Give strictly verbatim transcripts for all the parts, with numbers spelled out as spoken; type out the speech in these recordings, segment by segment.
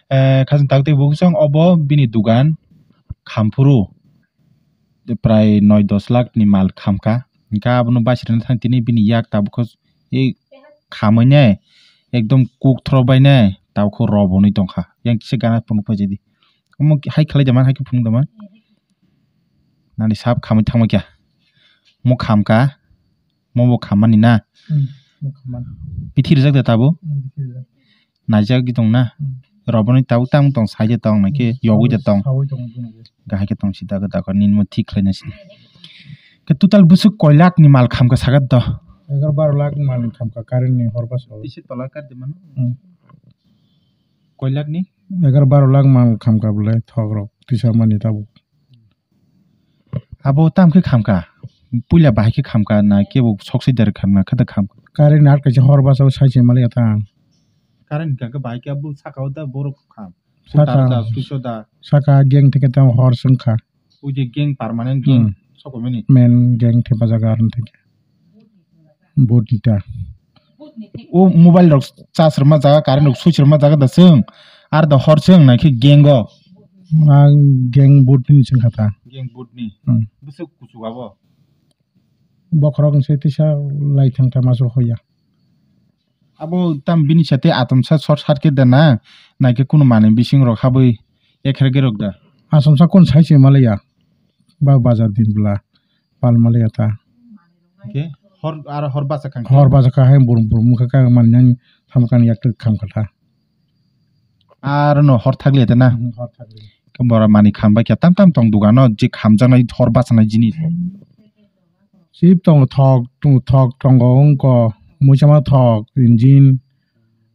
Eh, khajang tak tei bukhusong obo bini dugan khamphuru prai noi dos lakh ni mal khamkha. Hingkhe abono basirina thang tini bini yak tabukhe e khamwi nai ekdom kuk throbai nai tabukhe robonwi tongkha. Yang kisa gana phunuk phai jadi. Omo hai khlai da man, hai khe phunuk da man. Nani sap khamwi thangma kya? Mo khamkha, mo bo khammani na? Hmm, mo khammani. Bithi rijak da tabo? Hmm, bithi rijak. Naijak tong na? Hmm. Roboni tabuk tang tong, sai je tong, na khe Hmm, yogwi je tong. Sawi tong, tong. Gahai khe tong sida, gada ko ninmo thik khlai na sida. Khe total bwswk koi lakh ni mal khamkha sagat do? Egar baro lakh mal khamkha current ni hor basa. Tisi tola kar di mano? Hmm. Koi lakh ni? Egar baro lakh mal khamkha bwlai thok rok tisa mani tabuk. Abo tam khe khamkha. Puila bahai khe khamkha na kebo sok soi der khamkha, khe da khamkha. Current ni art kaisa hor basa o sai se mali ya ta. Current ni khe bahai khe abo saka o da borok kham. Saka, Saka da, switch o da. Saka gang theke tam hor swng kha. O je gang permanent gang Hmm. sokoi mani. Main gang thepa jaga ar theke. Boat ni ta. O mobile rok charge rwma jaga, current rok switch rwma jaga da chwng. Ar da hor chwng nai khe gang o. Ang gang boat ni chwng kha ta. Gang boat ni. Hmm. Bwswk kuchuk abo. Bokhorok se tisa lai thang ta maso hoya. Abo tam bini sate atomsa short circuit da na, nai khe kunu manwi bising rok habwi ekher gerok da. Atomsa kun sai se malaya. Ba bazar din bwla pal malaya ta. Hingkhe hor, aro hor basa kha hingkhe? Hor basa kha hai burum burum wngkha kha manwi nang thamkani yak twi kham kha ta. Aro no hor thakliya ta na? Hmm, hor thakliya. Khe bora manwi kham bai kha tam tam tong dogano je khamjaknai hor bachanai jinis. Chip tongo thok, tongo thok tongo wngko muisama thok engine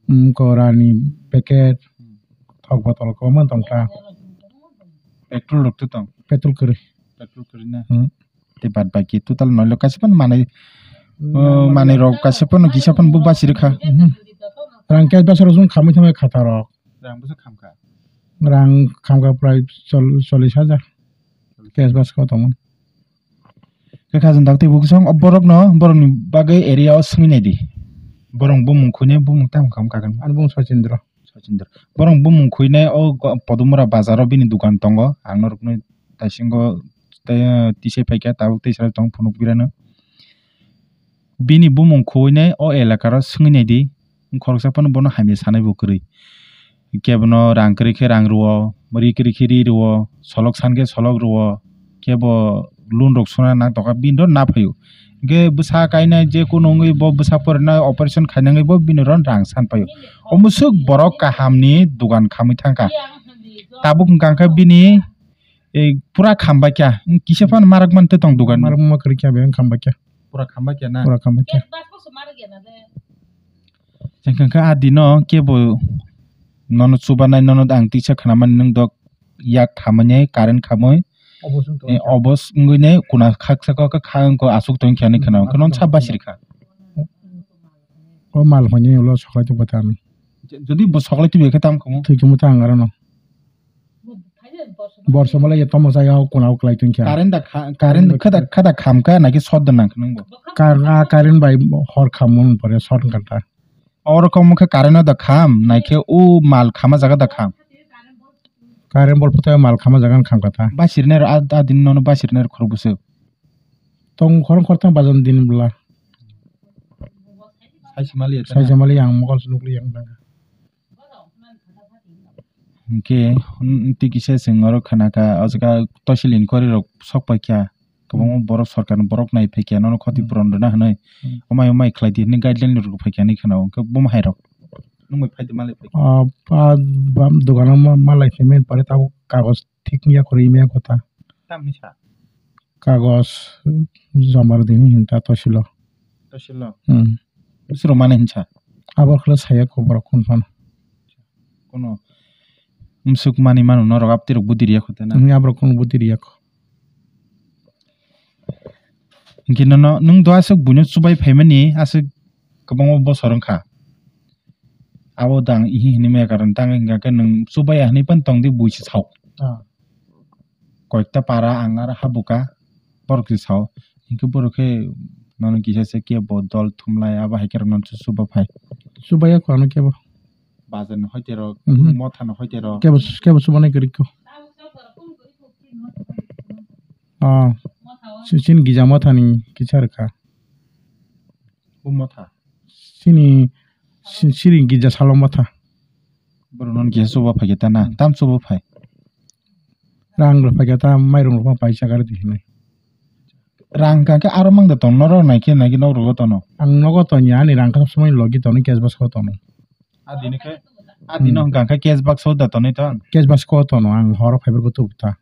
wngko rani packet thok botol kwbangma tongkha. Petrol rok to tong? Petrol kwrwi. Petrol kwrwi na? Hmm. Tei bad baki total noilok kaisa phano manwi, Hmm, oh, manwi rok kaisa phano kisa phano bo basi rwkha. Mhm. Rang cash basa rok khamwi thangnai khata rok. Rang bwsa khamkha? Rang khamkha prai chol-, chollish hajar. Cash basa kho tongmani. Khe khajang dak tei bukhusong o borokno, borokni bagwi area o swngwi naidi. Borok bumung khuinai bumung tamo khamkha khe? Ani bumung Sachindra. Sachindra. Borok bumung khuinai o go-, Podumura bazar o bini dukan tongo. Ang norokno taisingo tei, tisa phaikha tabuk tei sara tong phunuk birano. Bini bumung khuinai o elakaro swngwi naidi. Khoroksa phano bono hamya sanai bo kwrwi. Kebono rang kwrwi khe rang rwo, ri kwrwi khe ri rwo, solok san khe solok rwo, kebo loan rok suna nang tongkha bini ro na phaio. Hingkhe bwsa kainai je kunu wngwi bo bwsa porinai operation khainai wngwi bo bini ro rang san paio. Omo swk borok kahamni dogan khamwi thangkha. Tabuk hwnkha khe bini, eh, pura khambai kha. Kisa phano marak man tei tong dogan. Marak ma kwrwi kha be wng khambai kha. Pura khambai kha na? Pura khambai kha. Chengkha khe a dino kebo nono chubanai, nono ang tisa khnamani nwng dok yak khamani, current khamwi. Obo swng tong Eh, kha. Obo wngwi ne kuna khaksa kok kha wngkha aswk tong kha ni khna. Obo khno aswk sa tong kha. Basiri kha. O mal hwnwi ulo soklai tong kha tamo. Jodi bo soklai tong kha tam khamu. Thwi khamu ta ang aro no. Borsa malai ya tamo sa ya kuna uklai tong kha. Current da kha-, current Current da khada, khada kham kha na ki short da nang kha nang bo. Kar-, a current bai hor khamung pore short kha ta. Oro kok mokhe current no da kham, naikhe o mal khama jaga da kham. Current bol phuta mal khama jaga kham kha ta. Basirnai ro a, a din nono basirnai ro khorok bwswk. Tong khorang khorthang bajan din bwla. Sai se mali ya ta na? Sai se mali ang mokol se nukli yang tang kha. Hingkhe, mm, tei kisa chwng oro khna kha, o jaga tosil inquiry rok sok pai kha. Kwbangma Hmm. borok sorkar ni borok nai phai kha, nono khoti Hmm. puron rwna hwnwi. Hmm. Omai omai khlai di hwnwi guideline rwgwi phai kha hinwi khna o. Hwnkhe bomo hai rok. Nwng bai phai di malai phai kha. Ah, ah, bam dogano ma-, malai phai mani pore tabuk kagoj thik wngya kwrwi maya kotha. Tamni sa? Kagoj joma rwdi hinwi hinta tosil o. Tosil o? Hmm. Bwswk rok mani hinsa? Abo khwlai saya kho borok kun phano. Kono bwswk mani mano norok abtwi rok budi riya kho tei na? Hmm, aborok kun budi riya kho. Hingke nono, nwng do aswk buino chubai phaimani aswk kwbangma bosor wngkha. Abo dang ihi hinwi maya karon tang hingka khe nwng chubaya hinwi phano tongdi buisi sao. Ah. Koikta para ang aro habuka borok se sao. Hingke borok khe nono kisa se kebo dol thumlai abo hai khe rok nono chuba phai. Chubaya kho ano kebo. Bazar ni hoite rok, Mhm. Motha ni hoite rok. Kebo, kebo chubanai kwrwi kho. Ah, si-, sini gija motha ni kisa rwkha. Bu motha? Sini, si-, siri gija salo motha. Borok non kisa chuba phai khe ta na, tam chuba phai. Rang rok phai khe ta, mairung rok phai chakar di hinwi. Rang ka khe aro mang da ton norok nai khe nai khe nok rogo tono. Ang nogo tonya ani rang kha somoi logi tono cash box ko tono. A dini khe, a dino Hmm. Hwnkha khe cash box o da tonwi ton. Cash box ko tono ang horo fiber ko tubu ta.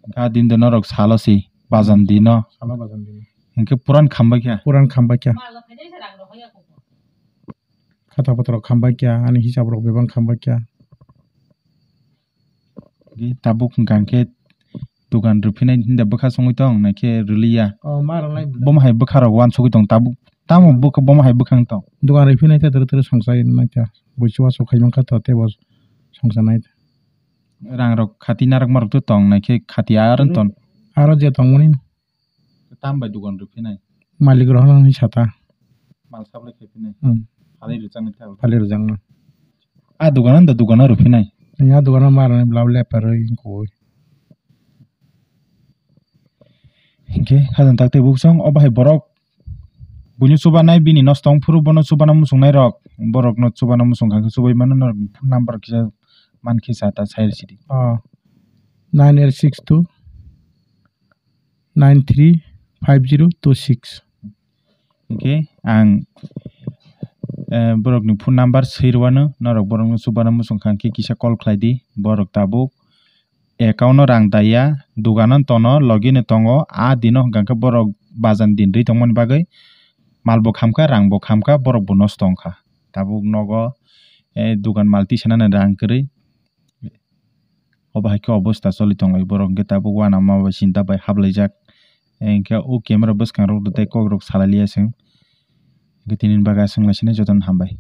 Hwnkha din de norok salo si bajan dino. Salo bajan dino. Hwnkhe puran khamba khe. Puran khamba khe. Khata patra khamba khe ani hisab rok bebang khamba khe. Di tabuk hwnkha khe dukan rwphinai hinda bwkha songwi tong naikhe rwliya. Oh, ma rwnai bwla. Bomo hai bwkha rok uansugwi tong tabuk. Tamo bwkha, bomo hai bwkha wng tong. Dukan rwphinai khe twrwk twrwk songchai naikha. Buisu uansuk khai mankha to teibo songchanai. Rang rok khati narwkma rok to tong naikhe khati ar wng ton. Aro je tongmani. Tam bai dukan rwphinai? Malik rok hwnwi sata. Mal supply khai phinai? Hmm. Phalwi rwjaknai ta? Phalwi rwjaknai. A dukan da dukan rwphinai? Ya dukan ma rwnai bla bla perwi koi. Hinkhe khajang tak tei buksong o bahai borok buino chubanai bini nosto wng phuru bono chubana muchungnai rok borokno chubana muchung kha khe chubai mano norok phone number kisa mankhe sa ta sai rw sidi. Oh. Nine eight six two nine three five zero two six. Hinkhe ang, eh, borokni phone number swi rwano, norok borokno chubana muchung kha hinkhe kisa call khlai di. Borok tabuk account-o rang daiya, dugano tono, logino tongo, a dino hwnkha khe borok bajan din rwi tongmani bagwi malbo khamkha, rangbo khamkha, borokbo nosto wngkha. Tabuk nogo, eh, dugan mal tisanani rang kwrwi. Obo hai khe obosta choli tonglai borok, hwnkhe tabuk uanama bai sinta bai hablaijak. Hinkhe o camera bwskango rok tei kok rok salai liya chwng. Hinkhe tini bagwi aswk laisini jotono hambai.